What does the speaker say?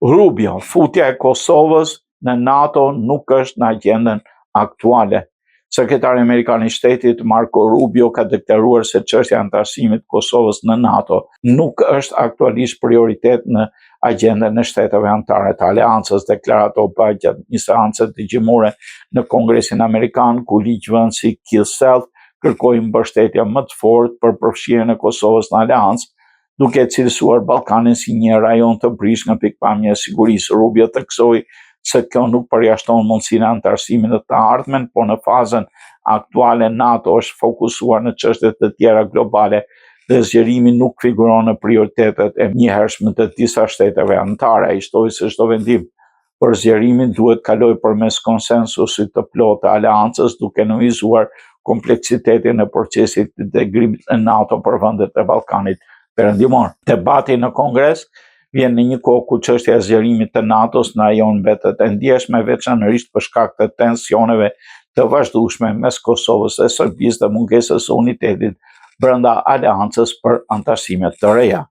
Rubio, futja e Kosovës në NATO nuk është në agjendën aktuale. Sekretari amerikan i Shtetit Marco Rubio ka deklaruar se çështja e anëtarësimit të Kosovës në NATO nuk është aktualisht prioritet në agjendën e shteteve anëtare të aleancës. Deklarata u bë gjatë një seance dëgjimore në Kongresin Amerikan, ku ligjvënësi Keith Self kërkoi mbështetje më të fortë për përfshirjen e Kosovës në aleancë, duke e cilësuar Ballkanin si një rajon të brishtë nga pikëpamja e sigurisë. Rubio theksoi se kjo nuk përjashton mundësinë e anëtarësimit në të ardhmen, por në fazën aktuale NATO është fokusuar në çështje të tjera globale dhe zgjerimi nuk figuron në prioritetet e njëhershme të disa shteteve anëtare. Ai shtoi se çdo vendim për zgjerimin duhet kalojë përmes konsensusit të plotë të aleancës, duke nënvizuar kompleksitetin e procesit të integrimit në NATO për vendet e Ballkanit Perëndimor. Debati në Kongres vjen në një kohë ku çështja e zgjerimit të NATO-s në rajon mbetet e ndjeshme, veçanërisht për shkak të tensioneve të vazhdueshme mes Kosovës dhe Serbisë dhe mungesës së unitetit brenda aleancës për anëtarësime të reja.